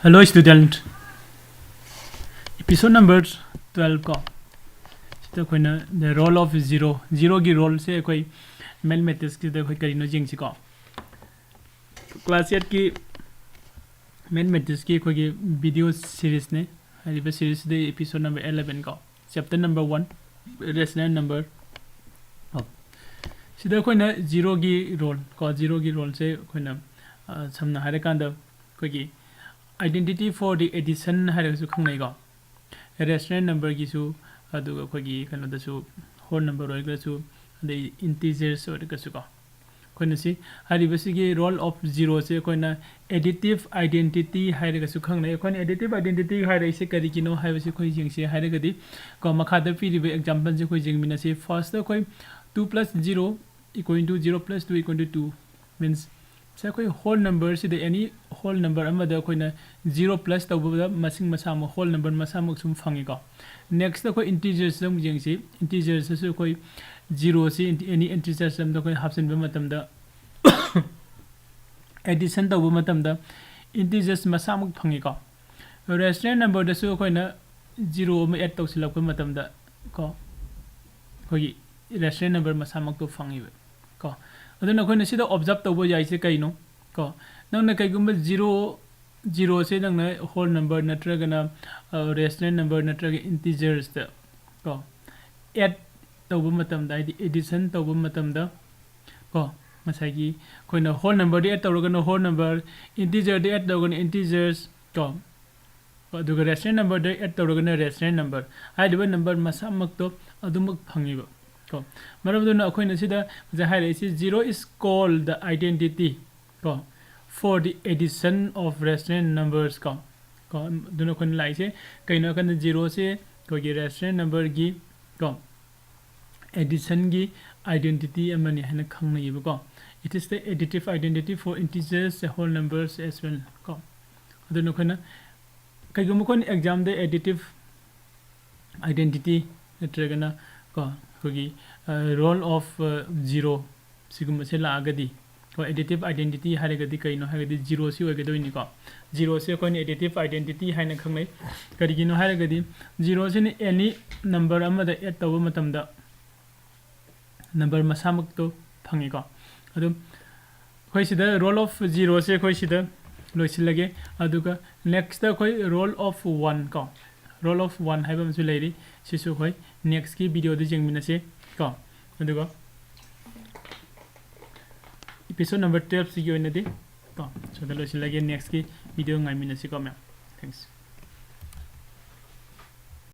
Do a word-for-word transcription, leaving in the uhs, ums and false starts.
Hello student, episode number twelve ꯀꯣ, ꯁꯤꯗ ꯑꯩꯈꯣꯏꯅ the role of zero, ꯖꯤꯔꯣꯒꯤ ꯔꯣꯜꯁꯦ ꯑꯩꯈꯣꯏ ꯃꯦꯊꯃꯦꯇꯤꯛꯁꯀꯤꯗ ꯑꯩꯈꯣꯏ ꯀꯔꯤꯅꯣ ꯌꯦꯡꯁꯤꯀꯣ꯫ ꯀ꯭ꯂꯥꯁ ꯑꯦꯠꯀꯤ ꯃꯦꯊꯃꯦꯇꯤꯛꯁꯀꯤ ꯑꯩꯈꯣꯏꯒꯤ ꯚꯤꯗꯤꯑꯣ ꯁꯤꯔꯤꯁꯅꯦ꯫ ꯍꯥꯏꯔꯤꯕ ꯁꯤꯔꯤꯁꯁꯤꯗ episode number eleven ꯀꯣ, chapter number one, rational number꯫ ꯁꯤꯗ ꯑꯩꯈꯣꯏꯅ ꯖꯤꯔꯣꯒꯤ ꯔꯣꯜ ꯀꯣ, ꯖꯤꯔꯣꯒꯤ ꯔꯣꯜꯁꯦ ꯑꯩꯈꯣꯏꯅ ꯁꯝꯅ ꯍꯥꯏꯔꯀꯥꯟꯗ ꯑꯩꯈꯣꯏꯒꯤ identity for the addition ꯍꯥꯏꯔꯒꯁꯨ ꯈꯪꯅꯩꯀꯣ꯫ ꯔꯦꯁꯅꯦꯜ ꯅꯝꯕꯔꯒꯤꯁꯨ, ꯑꯗꯨꯒ ꯑꯩꯈꯣꯏꯒꯤ ꯀꯩꯅꯣꯗꯁꯨ, ꯍꯣꯜ ꯅꯝꯕꯔ ꯑꯣꯏꯔꯒꯁꯨ, ꯑꯗꯩ ꯏꯟꯇꯤꯖꯔꯁ ꯑꯣꯏꯔꯒꯁꯨꯀꯣ꯫ ꯑꯩꯈꯣꯏꯅ ꯁꯤ ꯍꯥꯏꯔꯤꯕꯁꯤꯒꯤ ꯔꯣꯜ ꯑꯣꯐ ꯖꯤꯔꯣꯁꯦ ꯑꯩꯈꯣꯏꯅ additive identity ꯍꯥꯏꯔꯒꯁꯨ ꯈꯪꯅꯩ꯫ ꯑꯩꯈꯣꯏꯅ additive identity ꯍꯥꯏꯔꯛꯏꯁꯦ ꯀꯔꯤꯒꯤꯅꯣ ꯍꯥꯏꯕꯁꯤ ꯑꯩꯈꯣꯏ ꯌꯦꯡꯁꯤ ꯍꯥꯏꯔꯒꯗꯤ ꯀꯣ, ꯃꯈꯥꯗ ꯄꯤꯔꯤꯕ ꯑꯦꯛꯖꯥꯝꯄꯜꯁꯦ ꯑꯩꯈꯣꯏ ꯌꯦꯡꯃꯤꯟꯅꯁꯤ꯫ ꯐꯥꯔꯁꯇ ꯑꯩꯈꯣꯏ two plus zero equal to zero plus two equal to two means ꯁꯦ ꯑꯩꯈꯣꯏ ꯍꯣꯜ ꯅꯝꯕꯔꯁꯤꯗ, ꯑꯦꯅꯤ ꯍꯣꯜ ꯅꯝꯕꯔ ꯑꯃꯗ ꯑꯩꯈꯣꯏꯅ ꯖꯤꯔꯣ ꯄ꯭ꯂꯁ ꯇꯧꯕꯗ ꯃꯁꯤꯡ ꯃꯁꯥꯃꯛ, ꯍꯣꯜ ꯅꯝꯕꯔ ꯃꯁꯥꯃꯛ ꯁꯨꯝ ꯐꯪꯉꯤꯀꯣ꯫ ꯅꯦꯛꯁꯇ ꯑꯩꯈꯣꯏ ꯏꯟꯇꯤꯖꯔꯁꯤꯗ ꯑꯃꯨꯛ ꯌꯦꯡꯁꯤ꯫ ꯏꯟꯇꯤꯖꯔꯁꯤꯗꯁꯨ ꯑꯩꯈꯣꯏ ꯖꯤꯔꯣꯁꯤ ꯑꯦꯅꯤ ꯏꯟꯇꯤꯖꯔꯁ ꯑꯃꯗ ꯑꯩꯈꯣꯏ ꯍꯥꯞꯆꯤꯟꯕ ꯃꯇꯝꯗ, ꯑꯦꯗꯤꯁꯟ ꯇꯧꯕ ꯃꯇꯝꯗ ꯏꯟꯇꯤꯖꯔꯁ ꯃꯁꯥꯃꯛ ꯐꯪꯉꯤꯀꯣ꯫ ꯔꯦꯁꯅꯦꯜ ꯅꯝꯕꯔꯗꯁꯨ ꯑꯩꯈꯣꯏꯅ ꯖꯤꯔꯣ ꯑꯃ ꯑꯦꯗ ꯇꯧꯁꯤꯜꯂꯛꯄ ꯃꯇꯝꯗ ꯀꯣ, ꯑꯩꯈꯣꯏꯒꯤ ꯔꯦꯁꯅꯦꯜ ꯅꯝꯕꯔ ꯃꯁꯥꯃꯛꯇꯣ ꯐꯪꯉꯤꯕ ꯀꯣ꯫ ꯑꯗꯨꯅ ꯑꯩꯈꯣꯏꯅ ꯁꯤꯗ ꯑꯣꯕꯖꯥꯔꯕ ꯇꯧꯕ ꯌꯥꯏꯁꯦ ꯀꯩꯅꯣ ꯀꯣ, ꯅꯪꯅ ꯀꯩꯒꯨꯝꯕ ꯖꯤꯔꯣ, ꯖꯤꯔꯣꯁꯦ ꯅꯪꯅ ꯍꯣꯜ ꯅꯝꯕꯔ ꯅꯠꯇ꯭ꯔꯒꯅ ꯔꯦꯁꯅꯦꯜ ꯅꯝꯕꯔ ꯅꯠꯇ꯭ꯔꯒ ꯏꯟꯇꯤꯖꯔꯁꯇ ꯀꯣ ꯑꯦꯗ ꯇꯧꯕ ꯃꯇꯝꯗ, ꯍꯥꯏꯗꯤ ꯑꯦꯗꯤꯁꯟ ꯇꯧꯕ ꯃꯇꯝꯗ ꯀꯣ, ꯉꯁꯥꯏꯒꯤ ꯑꯩꯈꯣꯏꯅ ꯍꯣꯜ ꯅꯝꯕꯔꯗ ꯑꯦꯗ ꯇꯧꯔꯒꯅ ꯍꯣꯜ ꯅꯝꯕꯔ, ꯏꯟꯇꯤꯖꯔꯗ ꯑꯦꯗ ꯇꯧꯔꯒꯅ ꯏꯟꯇꯤꯖꯔꯁ ꯀꯣ, ꯑꯗꯨꯒ ꯔꯦꯁꯅꯦꯜ ꯅꯝꯕꯔꯗ ꯑꯦꯗ ꯇꯧꯔꯒꯅ ꯔꯦꯁꯅꯦꯜ ꯅꯝꯕꯔ꯫ ꯍꯥꯏꯔꯤꯕ ꯅꯝꯕꯔ ꯃꯁꯥꯃꯛꯇꯣ ꯑꯗꯨꯃꯛ ꯐꯪꯉꯤꯕ ꯀꯣ꯫ ꯃꯔꯝ ꯑꯗꯨꯅ ꯑꯩꯈꯣꯏꯅ ꯁꯤꯗ ꯉꯁꯥꯏ ꯍꯥꯏꯔꯛꯏꯁꯤ, "Zero is called the identity ꯀꯣ, for the addition of rational numbers" ꯀꯣ꯫ ꯀꯣ, ꯑꯗꯨꯅ ꯑꯩꯈꯣꯏꯅ ꯂꯥꯛꯏꯁꯦ ꯀꯩꯅꯣ ꯍꯥꯏꯀꯥꯟꯗ, ꯖꯤꯔꯣꯁꯦ ꯑꯩꯈꯣꯏꯒꯤ ꯔꯦꯁꯅꯦꯜ ꯅꯝꯕꯔꯒꯤ ꯀꯣ, ꯑꯦꯗꯤꯁꯟꯒꯤ ꯑꯥꯏꯗꯦꯟꯇꯤꯇꯤ ꯑꯃꯅꯤ ꯍꯥꯏꯅ ꯈꯪꯅꯩꯌꯦꯕꯀꯣ꯫ "It is the additive identity for integers, whole numbers as well" ꯀꯣ꯫ ꯑꯗꯨꯅ ꯑꯩꯈꯣꯏꯅ ꯀꯩꯒꯨꯝꯕ ꯑꯩꯈꯣꯏꯅ ꯑꯦꯛꯖꯥꯝꯗ additive identity ꯅꯠꯇ꯭ꯔꯒꯅ ꯀꯣ, ꯑꯩꯈꯣꯏꯒꯤ, ꯑ, role of, ꯑ, zero ꯁꯤꯒꯨꯝꯕꯁꯦ ꯂꯥꯛꯑꯒꯗꯤ, ꯑꯩꯈꯣꯏ additive identity ꯍꯥꯏꯔꯒꯗꯤ ꯀꯩꯅꯣ ꯍꯥꯏꯔꯒꯗꯤ ꯖꯤꯔꯣꯁꯤ ꯑꯣꯏꯒꯗꯣꯏꯅꯤꯀꯣ꯫ ꯖꯤꯔꯣꯁꯤ ꯑꯩꯈꯣꯏꯅ additive identity ꯍꯥꯏꯅ ꯈꯪꯅꯩ꯫ ꯀꯔꯤꯒꯤꯅꯣ ꯍꯥꯏꯔꯒꯗꯤ ꯖꯤꯔꯣꯁꯤꯅ any number ꯑꯃꯗ add ꯇꯧꯕ ꯃꯇꯝꯗ number ꯃꯁꯥꯃꯛꯇꯣ ꯐꯪꯉꯤꯀꯣ꯫ ꯑꯗꯨꯝ ꯑꯩꯈꯣꯏ ꯁꯤꯗ rule of zeroꯁꯦ ꯑꯩꯈꯣꯏ ꯁꯤꯗ ꯂꯣꯏꯁꯤꯜꯂꯒꯦ꯫ ꯑꯗꯨꯒ next ꯑꯩꯈꯣꯏ rule of one ꯀꯣ, rule of one ꯍꯥꯏꯕ ꯑꯃꯁꯨ ꯂꯩꯔꯤ꯫ ꯁꯤꯁꯨ ꯑꯩꯈꯣꯏ next ꯀꯤ video ꯗ ꯌꯦꯡꯃꯤꯟꯅꯁꯦ ꯀꯣ꯫ ꯑꯗꯨꯒ episode number twelve ꯁꯤꯒꯤ ꯑꯣꯏꯅꯗꯤ ꯀꯣ ꯁꯤꯗ ꯂꯣꯏꯁꯤꯜꯂꯒꯦ꯫ Next ꯀꯤ video ꯉꯥꯏꯃꯤꯟꯅꯁꯤꯀꯣ ꯃꯌꯥꯝ꯫ Thanks꯫